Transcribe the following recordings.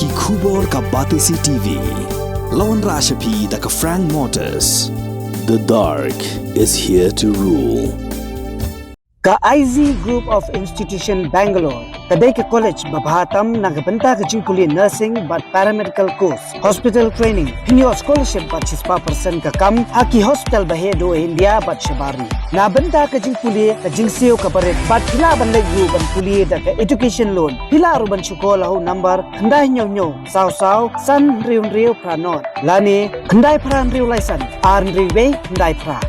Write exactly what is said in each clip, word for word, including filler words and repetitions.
Ki khubor ka Batesi T V. La wanrah sha phi da ka Frank Motors. The dark is here to rule. Ka I Z Group of Institution Bangalore ka dei ka college ba bha tam na ka bynta ka jingpule nursing bad paramedical course, hospital training, pynïoh scholarship bad shispah percent ka kam ha ki hospital ba heh duh India bad shabar ri. Na bynta ka jingpule ka jingsiew kaba rit bad phi lah ban leit ruh ban pule da ka education loan. Phi lah ruh ban shu call ha u number khyndai hynñiew hynñiew saw saw san hynriew hynriew phra nod lane khyndai phra hynriew lai san ar hynriew wei khyndai phra.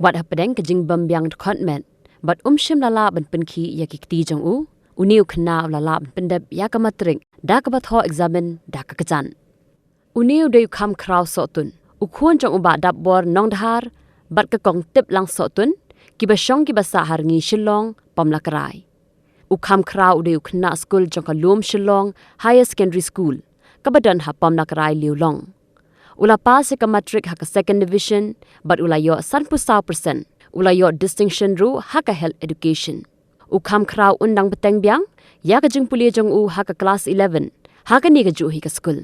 Wat hapdeng ka jingbym biang dkhot met bad um shym la lah ban pynkhih ïa ki kti jong u, une u khynnah u la lah ban pyndep ïa ka matrik da kaba thoh eksamin da ka kjat. Une u dei u Kham Khraw Sohtun, u khun jong u Bah Dapbor Nongdhar bad ka Kong Tiplang Sohtun, kiba shong kiba sah ha Rngi Shillong, Pamlakrai. U Kham Khraw u dei u khynnah skul jong ka Lum Shillong Higher Secondary School, kaba don ha Pamlakrai Liulong. U la pass ïa ka matrik ha ka second division bad u la ïoh sanphew saw percent. U la ïoh distinction ruh ha ka health education. U Kham Khraw un dang bteng biang ïa ka jingpule jong u ha ka klas eleven ha kane kajuh hi ka skul.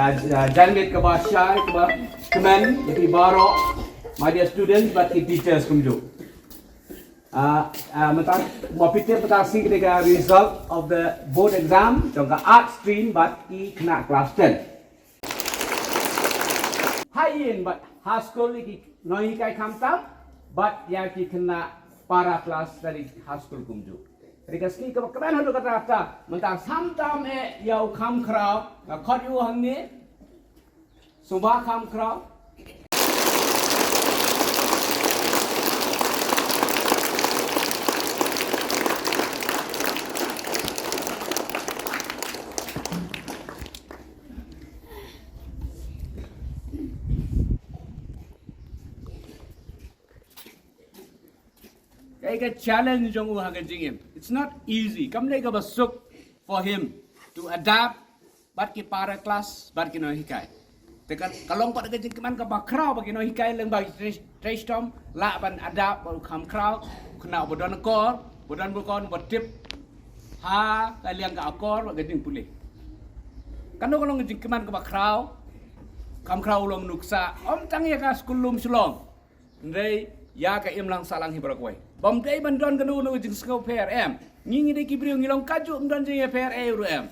Ah, janmiet kaba shai, kaba kmen ïa phi baroh, my dear students bad ki teachers kumjuh. Ah, ah, mynta, ma phi tip mynta shi ka result of the board exam jong ka art stream bad ki khynnah class ten. Ha ïing bad ha skul ïa ki nonghikai khamtam bad ïa ki khynnah para klas na ha skul kumjuh. Ka dei ka sngi kaba kmen haduh katta katta, mynta khamtam eh ïa u Khamkhraw, nga khot ïa u hangne, Sumba Khamkhraw. Kaei ka challenge jong u ha ka jingim. It's not easy. Kam dei kaba suk for him to adapt bad ki para klas bad ki nonghikai. Te ka, ka long pat ka jingkmen kaba khraw ba ki nonghikai leng ba trei, trei shitom lah ban adapt bad u Khamkhraw, khynnah ba don akor, ba don burom, ba tip ha ka liang ka akor bad ka jingpule. Kano ka long ka jingkmen kaba khraw, Khamkhraw u long nuksa, ym tang ïa ka skul lum Shillong. Hynrei ïa ka imlang sahlang hi baroh kawei. Bym dei ban don kano kano ka jingsngewpher em. Ngi ngi dei ki briew ngi long kajuh, ym don jingïapher ei ruh em.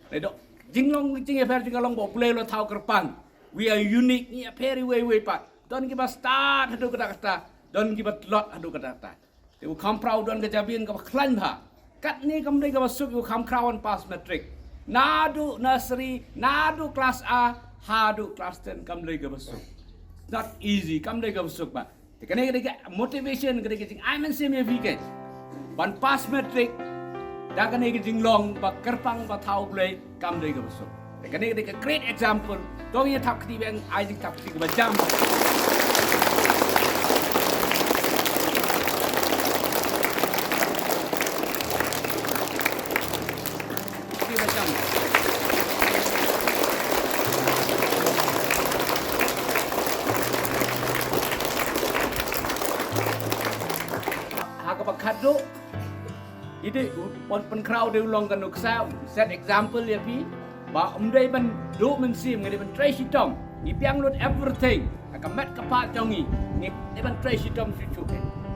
Dei dok jinglong jingïapher jong ka long ba U Blei u la thaw kyrpang. We are unique, ngi ïapher iwei iwei pat. Don kiba stad haduh katta katta, don kiba tlot haduh katta katta. Te u Khamkhraw u don ka jabieng kaba khlaiñ bha. Katne kam dei kaba suk ïa u Khamkhraw ban pass matric. Naduh nursery, naduh klas A haduh klas ten kam dei kaba suk. It's not easy, kam dei kaba suk ba. Te kane ka dei ka motivation, ka dei ka jingai mynsiem ïa phi keiñ ban pass matric da kane ka jinglong ba kyrpang ba thaw U Blei, kam dei kaba suk. Te kane ka dei ka great example. To ngin thap kti biang, ai jingthap kti kaba jam. Kti ba jam. Ha kaba khatduh, i dei u pyn, Khamkhraw dei u long ka nuksa, set example ïa phi. Ba ym dei ban duh mynsiem, ngi dei ban trei shitom. Ngi biang lut everything. Ha ka met ka phad jong ngi, ngi dei ban trei shitom shuh shuh.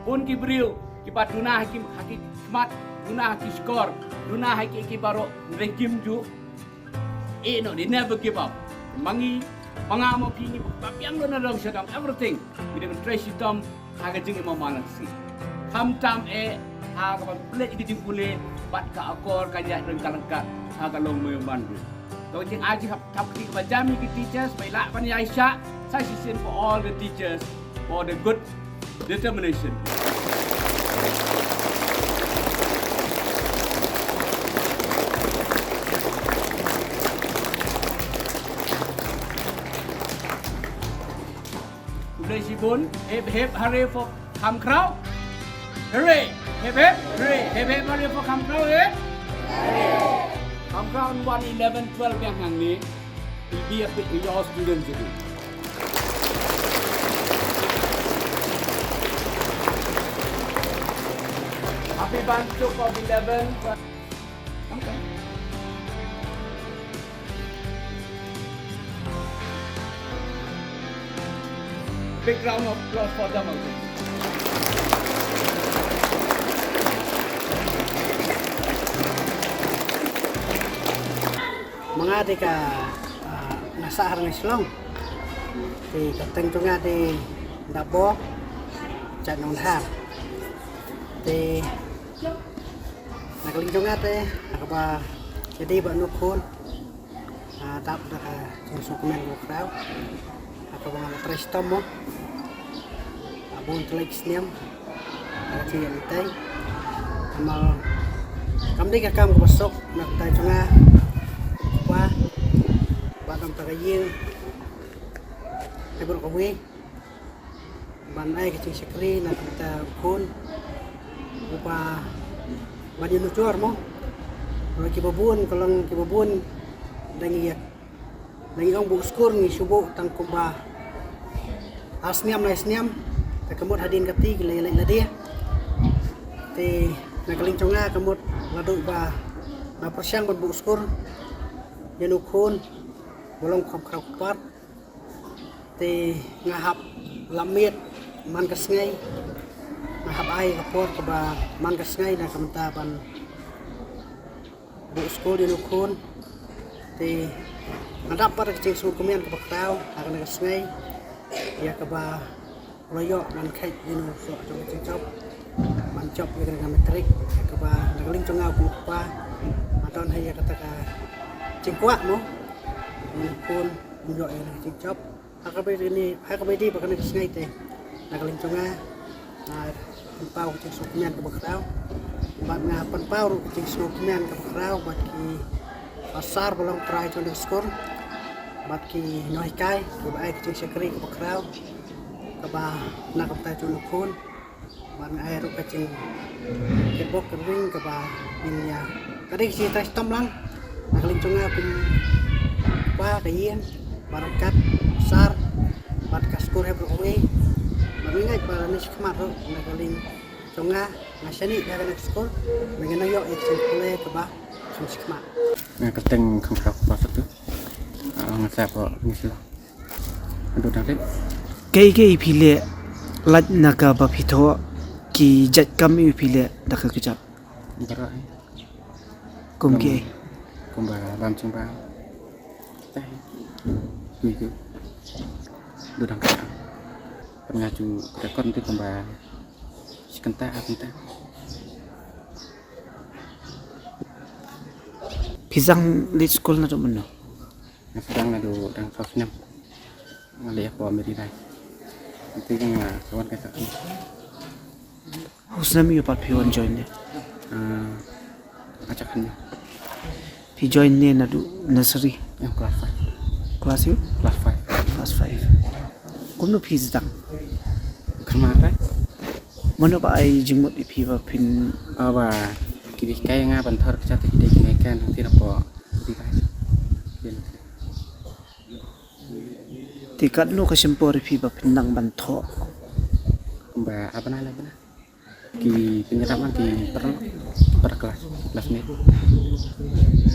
Bun ki briew kiba duna ha ki, ha ki khmat, duna ha ki shkor, duna ha ki, ki baroh, hynrei kim ju ïeh noh, they never give up. Ma ngi, ma nga ma phi ngi ba biang lut na dong sha dong, everything. Ngi dei ban trei shitom ha ka jingim man la ka sngi. Khamtam eh ha kaba pynleit ka jingpule bad ka akor ka ïaid ryngkat ryngkat ha ka longmai u manbri. To ka jingai jingthap kti kaba jam ïa ki teachers, ba i lah ban ïaishah sa shisien for all the teachers for the good determination. Khublei shibun, hip hip hooray for Khamkhraw. Hooray. Hip hip hooray. Hip hip hooray for Khamkhraw, eh? Khamkhraw yn wan eleven twelve biang hangne. Ïa phi, ïa all students ïa phi. Happy Bantuk of eleven twelve. Big round of applause for them also. Ma nga dei ka, ah, nga sah ha Rangi Shillong. Te ka kyrteng jong nga dei Dapbor Jait Nonglhar. Te na ka liang jong nga te, ha kaba ïadei bad u khun, ah, dap da ka jingsngewkmen kaba khraw, ha kaba nga la trei shitom mo ha bun tylli ki snem ha ka jingïaid lynti. Namar kam dei ka kam kaba suk na ka bynta jong nga, u kpa, bad na ka bynta ka ïing, ha baroh kawei. Ban ai ka jingshakri na ka bynta u khun, u kpa, ban ïanujor mo. Namar kiba bun, ka long kiba bun, da ngi ïa, da ngi ong buh skul, ngi shu buh tang kumba ar snem lai snem. Te ka mut hadien kati ki la ïaleit lade. Te na ka liang jong nga ka mut naduh ba nga pyrshang ban buh skul ïa u khun, ba long kham khraw kpar. Te nga hap lam miet man ka sngi, nga hap ai ka por kaba man ka sngi na ka bynta ban buh skul ïa u khun. Te nga dap pat ka jingsngewkmen kaba khraw ha kane ka sngi ïa kaba u la ïoh ban kheit ïa u soh jong ka jingjop ban jop ïa kane ka matric, ïa kaba na ka liang jong nga kum u kpa nga don ha ïa kata ka jingkwah mo, ïa u khun un ïoh ïa kane ka jingjop. Ha kaba ïadei, ha kaba ïadei bad kane ka sngi te, na ka liang jong nga nga pynpaw ka jingsngewkmen kaba khraw bad nga pynpaw ruh ka jingsngewkmen kaba khraw bad ki officer ba long trai jong ka skul bad ki nonghikai kiba ai ka jingshakri kaba khraw kaba na ka bynta jong u khun. Bad nga ai ruh ka jingkyrpad ka ring kaba ngin ïa, ka dei ka jingtrei shitom lang na ka liang jong nga kum kpa ka ïing bad ryngkat u sar bad ka skul hep ruh kawei. Bad nga ngeit ba lane shakhmat ruh na ka liang jong nga, nga shaniah ha kane ka skul, ba ngin nang ïoh ïa ka jingpule kaba shim shakhmat. Nga kyrteng Kham Khraw Kpa Satu. Ah, nga sah ko ni sila. Aduh dang rit. Kaei kaei phi leh lait na kaba phi thoh, ki jait kam aïu phi leh da ka kjat? Baroh hi. Kum kiei? Kumba bam jingbam. Tah hi. Ni ku. Aduh dang rit. Pynngah ju ka record nanti kumba shi kynta ha kynta. Phi sdang leit skul naduh mynno? Nga sdang naduh dang saw snem. Nga leit hapoh Mary Rice. Nanti nga ka wan ka sa. Hooid, snem aïu pat phi wan join ne? Ah, nga sdang hangne. Phi join ne naduh nursery? Ïa, class five. Class aïu? Class five. Class five. Kumno phi sdang? Kham bha. Mano ba ai jingmut ïa phi ba phin... Ah, ba ki dei hikai nga ban thoh ka kjat, ki dei ki hikai nangta napoh. Te katno ka shim por ïa phi ba phin nang ban thoh? Kumba ar bnai lai bnai. Ki pynïarap lang ki per, per klas, classmate.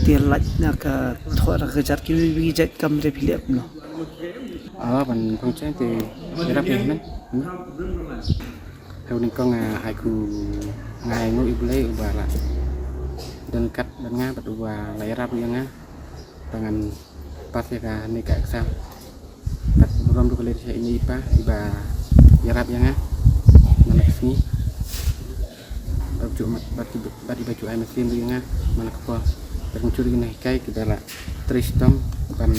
Te lait na ka thoh da ka kjat, kiei kiei ki jait kam re phi leh kumno? Ah, ban pynshai te ïarap ïa nga. Hynrei nyngkong, ah, ai ku, nga ai nguh ïa U Blei uba la don ryngkat bad nga bad uba la ïarap ïa nga ba ngan pass ïa kane ka exam. Bad burom ruh khublei shibun ïa i pa iba ïarap ïa nga man la ka sngi. Bad ju, bad, bad iba ju ai mynsiem ruh ïa nga man la ka por. Bad nga ju ri na hikai kiba la trei shitom ban